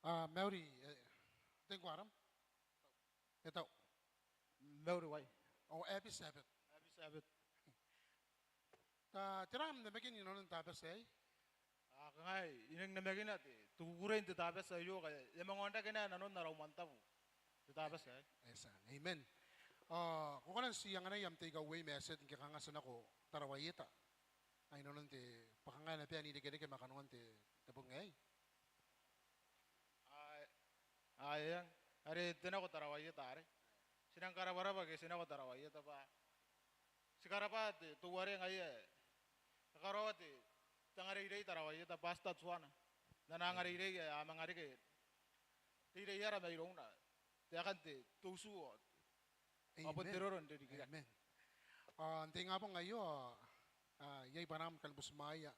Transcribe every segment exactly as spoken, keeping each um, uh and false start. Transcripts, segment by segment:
A, mauri, e, thank you, Adam. E tau. Mauri wai. O, happy Sabbath. Happy Sabbath. Ta, tera am namakin inanon Tabati aei? A, kangai, I nang namakina te, te kukurei n te Tabati aio, ngkai e a manga onrake naba nanon ara umwantabu te Tabati aei. Yes, sir. Amen. A, ko kona n ti anganai am takeaway message ngke kanga ti nako Tarawa Ieta. Ai nanon te, bwa kanga e na bae n irekereke ma kanoan te, te bong aei. Ae, ae, are ti nako Tarawa Ieta are ti nang karabwarabwa ngke ti nako Tarawa Ieta bwa ti karabwa te, teuare ngaia e karaoa te, te angareirei Tarawa Ieta, Pastor Tuana. N ana angareirei ae a manga reke reireiara mairouna. Taekan te, te utu ao Amen. Ao bon te roro n ririkira. Amen. A, n te ingabong aio, a, iai bwanaam kani butimwaeia,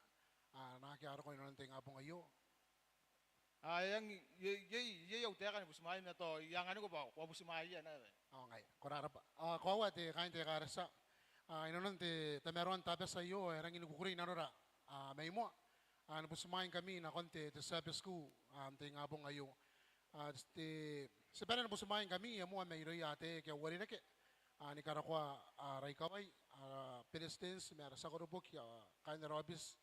a, naake a roko inanon te ingabong aio? A, iai, iai, iai, iai au taeka ni butimwaeia ma tao I anganiko bwa ko a butimwaeia naba. Ao ngaia, ko rarabwa. A, koaua te kaain te ekaretia. A, inanon te tamaroan Tabati aio, e rangi ni kukurei nanora, a, mai moa. A, ni butimwaeingkami nakon te, te Sabbath School, a, n te ingabong aio. A, te, ti bane ni butimwaeingkami, e moa mairouia ataei ake a uarereke, a, ni karokoa, a, ara ikawai, a, beretitenti ma ara tia koroboki, a, kaain ara aobiti.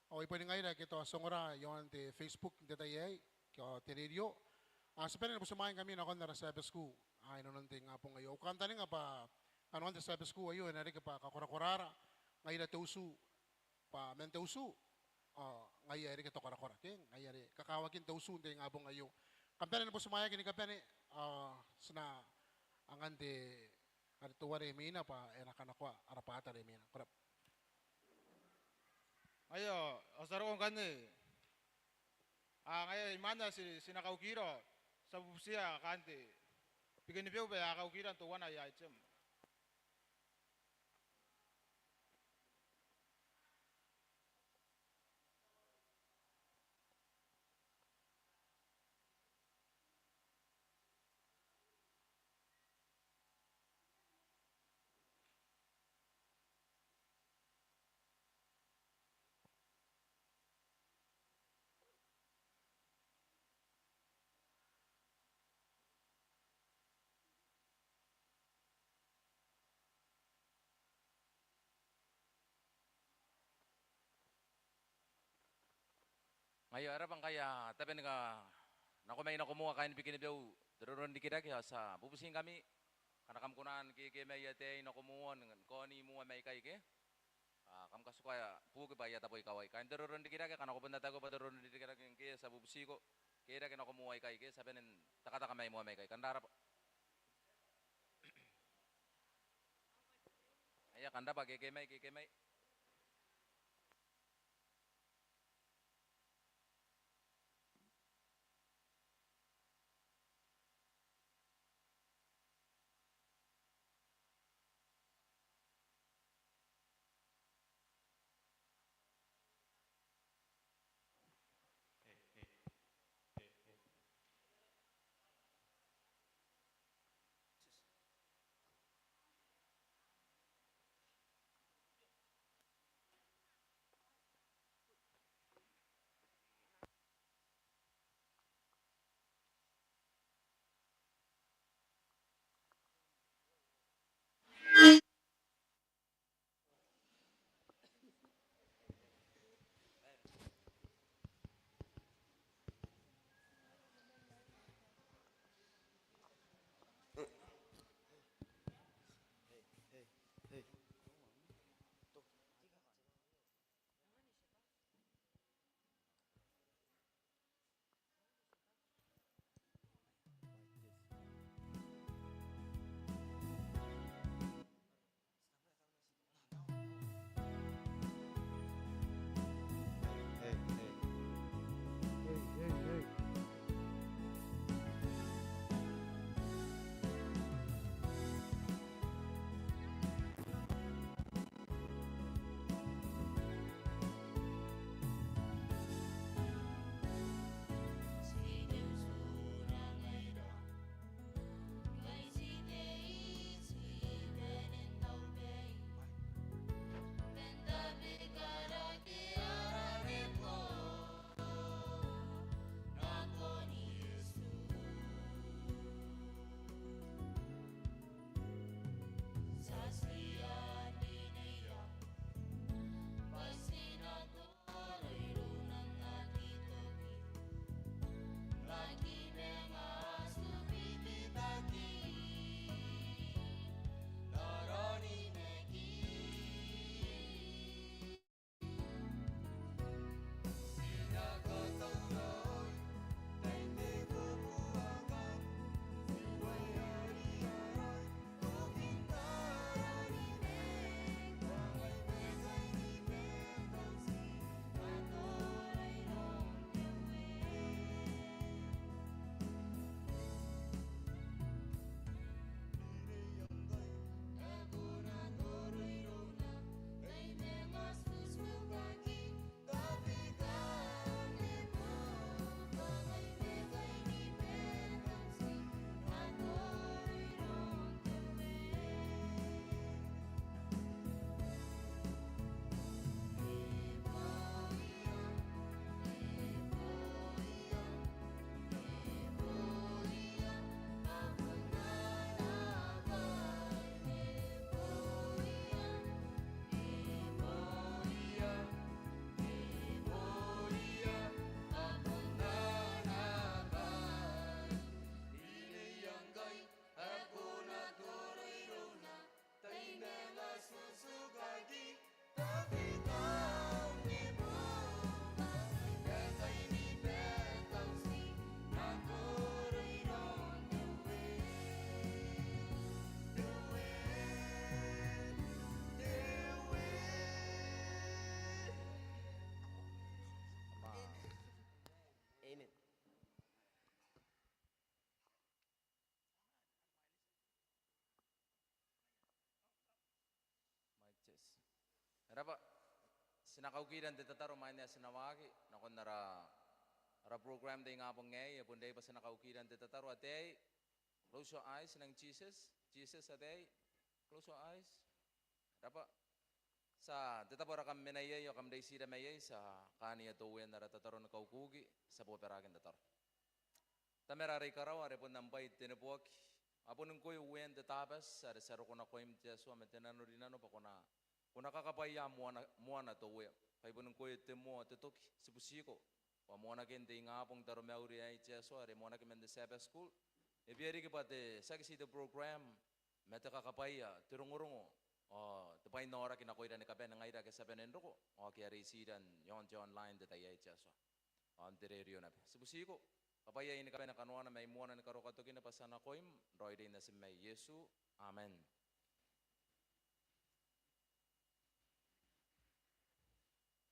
Ao ai bon ngaira ake tao ti ongora iaon te Facebook n te tai aei, ke ao te rerio. A, ti bane ni butimwaeingkami nakon ara Sabbath School, a, inanon te ingabong aio. Au kantaninga bwa kanoan te Sabbath School aio e na reke bwa kakorakoraara ngaira te utu, bwa man te utu, ao ngaia e reke te korakora, ke ngaia are kakawakin te utu n te ingabong aio. Kam bane ni butimwaeaki ni kabane, ao ti na angan te, are teuare imwina bwa e na kanakoa ara bwaata are imwina. Ko rabwa. Ngaia, ao ti a roko ngkanne. A, ngaia imwain ae ti, ti na kaukira, ti a bubutia kaain te Bikenibeu bwa a kaukira n teuana aia item. Ngaia, e raba ngkai a tabe ni kanako mai nako moa kaain Bikenibeu te roro n rikirake, ao ti a bubutingkami ngkana kam kona ni keke mai ataei nako moa, ni kaoni moa mai ikai ke. A, kam katikua buki bwa aia tabo ikawai. Kaain te roro n rikirake, ngkana ko bon ataia bwa te roro n rikirake ngke, ti a bubutiko ke rake nako moa ikai ke, ti a bane n takataka mai moa mai ikai. Kam rabwa. Aia, kam rabwa, keke mai, keke mai. Rabwa. Ti na kaukira n te tataro imwain ae ti na waaki nakon ara, ara program n te ingabong aei. E bon riai bwa ti na kaukira n te tataro. Ataei, close your eyes, nang Jesus. Jesus, ataei, close your eyes. Rabwa. Ti a, n te tabo are kam mena iai ao kam reitira mai iai, ti a kaania te Uea n ara tataro ni kaukuki. Ti a bobaraki n tataro. Tamara are i karawa, are bon am bwai te neboaki, a boni ngkoe Uean te Tabati are ti a roko nakoim te Atua ma te nanorinano bwa ko na, ko na kakabwaia moana, moana te Uea. Kai boni ngkoe te moa, te toki, ti butiko bwa moanakin te ingabong n taromauri aei te Atua are moanaki man te Sabbath School, e bia riki bwa te, tiaki ti te program, ma te kakabwaia, te rongorongo, ao te bwainnaoraki nakoira ni kabane ngaira ake ti a bane n roko ao ake a reitira n aon te online n te tai aei te Atua, ao n te rerio naba. Ti butiko, kakabwaia ni kabane kanoana mai moana ni karokoa tokina bwa ti a nakoim n raoiroi natim ae Iesu. Amen.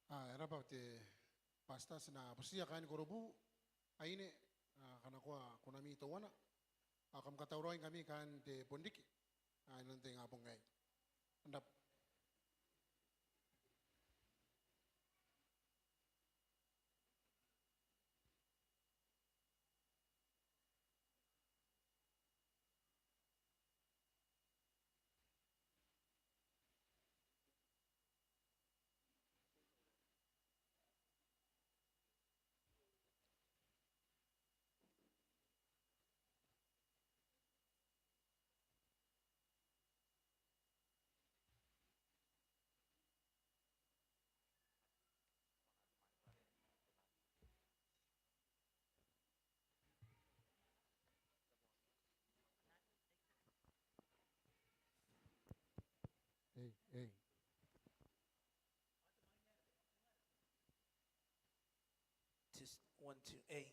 A, e rabwa te Pastor. Ti na butiia kaain Korobu, aine, a, kanakoa kunami teuana, ao kam katauraoingkami kaain te Bonriki, a, inanon te ingabong aei. N rabwa. Hey, hey. Test one, two, hey.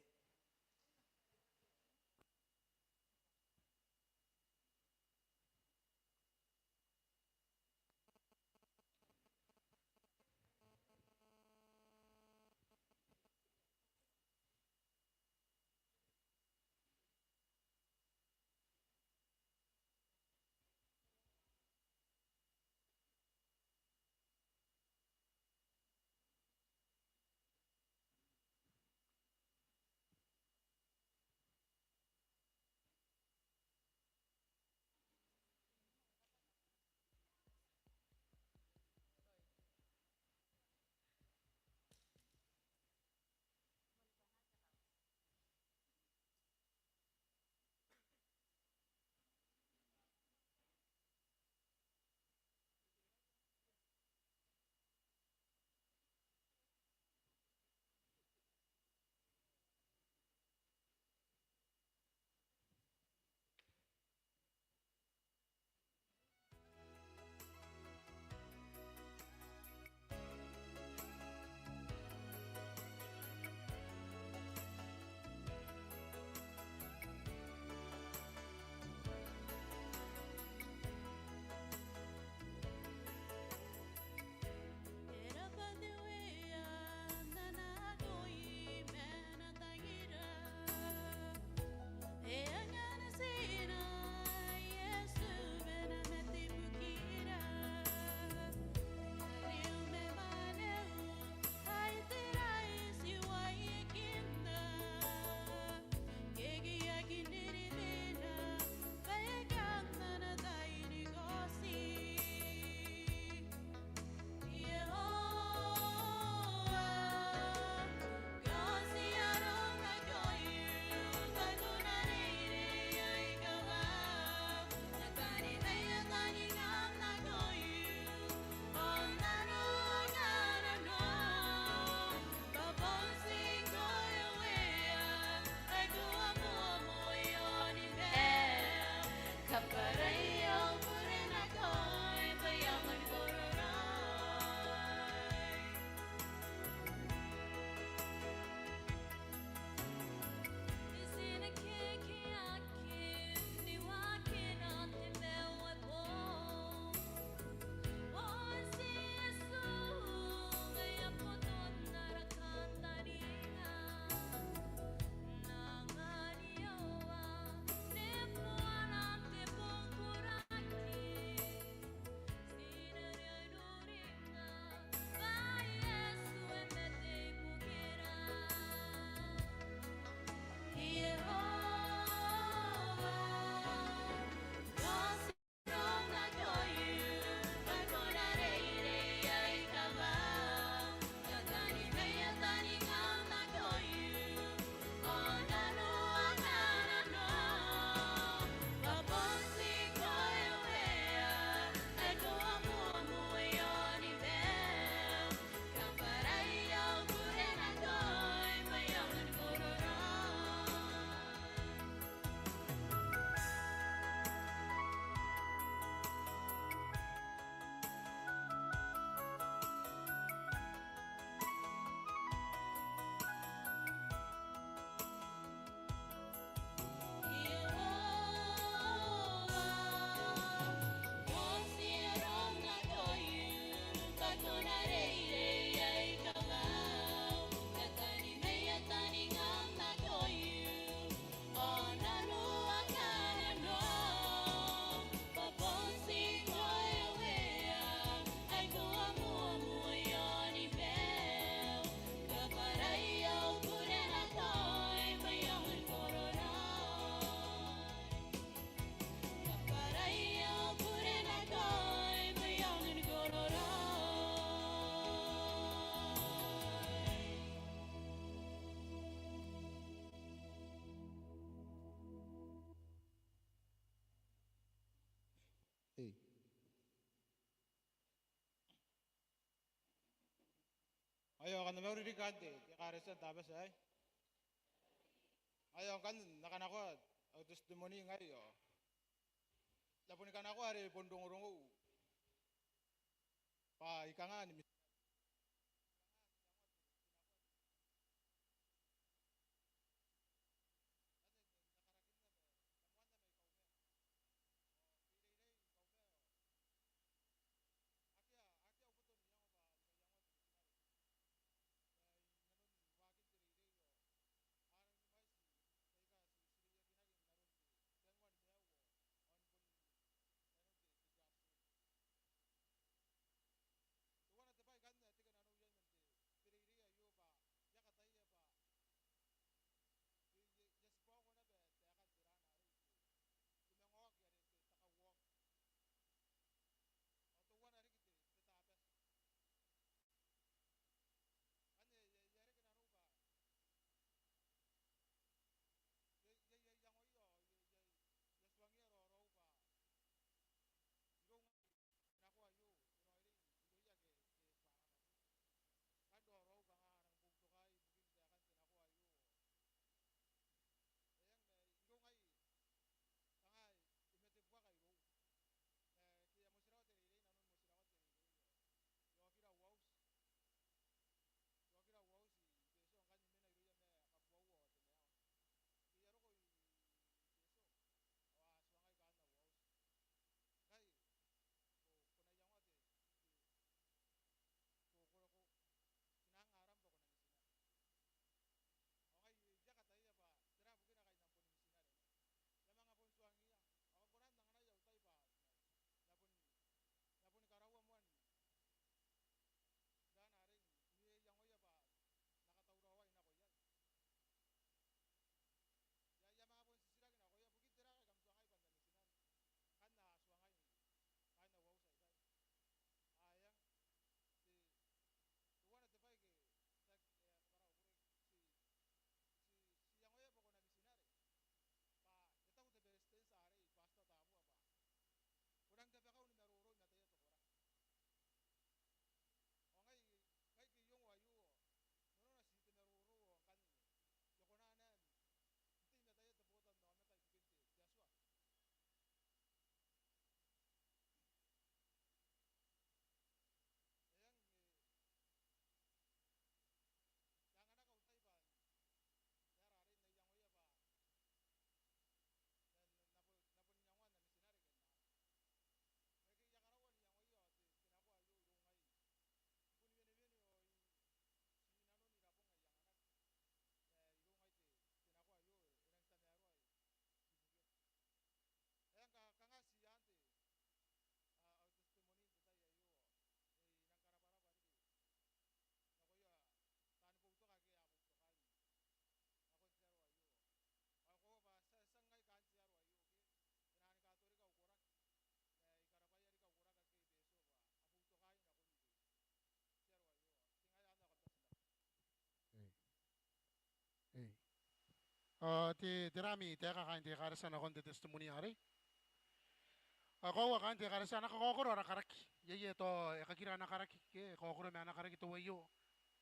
Aio, kam na mauri riki kaain te, te ekaretia n Tabati aei. Aio, ngkanne N na kanakoa au testimony ngai ao N na boni kanakoa are bon rongorongou bwa I kanga ni mitinare. Anne n na karakinna ma, ma moanna mai Kauma. Ao I reirei i Kauma ao akea, akea au boto n iango bwa I na iangoa te mitinare. Ma inanon waakin te reirei ao a rangi ni mwaiti baika ti, ti reiakinaki n aron te, te anua ni maiu ao, ao ni boni, inanon te, te grassroot. Teuana te bwai ae I kan tekeraoi iai man te, te reirei aio bwa I a kataia bwa I, I, I a tibwaoko naba taekan te raa arei, te, te manga oki are te, te kauoki. Ao teuana riki te, te Tabati. Anne I a, I a reke nanou bwa I a, I a, I a iangoia ao I a, I a, I a tuangia raoraou bwa irou ngai te nakoa aio, e raoiroi irouia ake, ake ti anganaki. Ngkanne raoraou kanga a nang boutokaai ibukin taekan te nakoa aio. Eng, ma irou ngai kanga e mate buaka irou. Ma ngke e a motirawa te reirei, nanon motirawan te reirei ao e a okira au auti. E a okira au auti i Betio, ngkanne I mena irouia ma kabuau ao te maiu. Ngke I a roko i Betio ao a tuangai kaain au auti. Ngkai ko, ko na iangoa te, te, ko, ko, ko, ti na anga aram bwa ko na mitinare. Ao ngai I a kataia bwa tera bukina ngkai N na boni mitinare. I a manga bon tuangiia. Ao ngkoe N na anganai au tai bwa N na, N na boni, N na boni karaua moa n raana arei ni iangoia bwa N na katauraoi nako iai. I a, I a manga bon titiraki nakoia, bukin tera ngkai kam tuangai bwa N na mitinare? Ngkanne a tuangai kaain au auti aikai. A, eng, te, teuana te bwai ke, te, e, kabwara au bure, ti, ti, ti iangoia bwa ko na mitinare bwa e taku te beretitenti arei, Pastor Tabua, bwa ko rang rabakau ni maroro i mataia te koraki. Ao ngai, ngai ngke I ongo aio, nanona ti te maroro ao ngkanne I a kona naba n tei i mataia te botannaomata ibukin te, te Atua. Eng, e, e anganaki au tai bwa n aera arei N na iangoia bwa N na, N na, N na bo, N na bon iangoa N na mitinare ke N na aki. Ma ngke I a karaua n iangoia ao te, te nakoa aio irou ngai I boni wenewene ao I, ti inanon irabong ae I anganaki. Ma irou ngai te, te nakoa aio e nang tamaroa ibukira. Eng, ka, kanga ti aan te, a, au testimony n te tai aio. E, I nang karabwarabwa riki nakoia taani boutoka ake a boutokaai nakon te aro aio. Ao e koaua bwa ti a, ti a ngai kaain te aro aio ke. E na ni katorika au koraki. Ma I karabwaia riki au koraki ake i Betio bwa a boutokaai nakon te, te aro aio. Ti ngaia anne ao kam bati n rabwa. Ei. Ei. Ao te, tera ami taeka kaain te ekaretia nakon te testimony arei? Ao e koaua kaain te ekaretia, a na kakaokoro ara karaki. Iai, iai ae tao e kakira ana karaki ke e kaokoro ma ana karaki teuaio.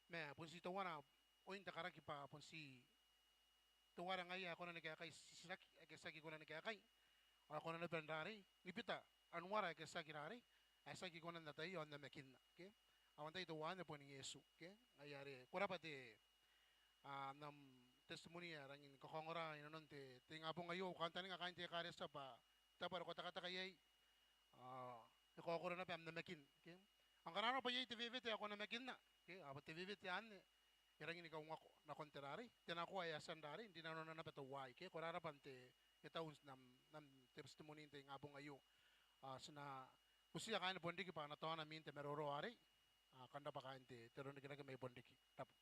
Ma bon ti teuana oin te karaki bwa bon ti teuare ngaia ae kona ni kaekai titiraki ake ti aki kona ni kaekai. Ao e kona naba n rarei ni bita anuara ake ti aki rarei ae ti aki kona n ataia ao n namakinna ke. Ao antai teuanne? Bon Iesu ke. Ngaia are ko rabwa te, a, n am testimony ae rangi ni kakaongora inanon te, te ingabong aio. Au kantaninga kaain te ekaretia bwa te tabo are ko tekateka iai, a, e kaokoro naba am namakin ke. Ao ngkana arona bwa iai te wewete ae ko namakinna ke, ao bwa te wewete anne e rangi ni kaungako nakon te rarei, te nakoa ae a tia n rarei n rinanona naba teuaei ke. Ko rabwa n te, e tau n am, n am testimony n te ingabong aio. A, ti na butiia kaain Bonriki bwa a na taona mwin te maroro arei. A, kam rabwa kaain te, te roronrikirake mai Bonriki. Rabwa.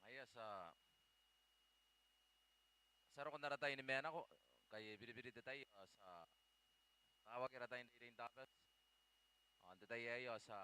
Ngaia ti a, ti a roko n ara tai ni maenako, ngkai e biribiri te tai ao ti a kawaki ara tai n reirei n Tabati. Ao n te tai aei ao ti a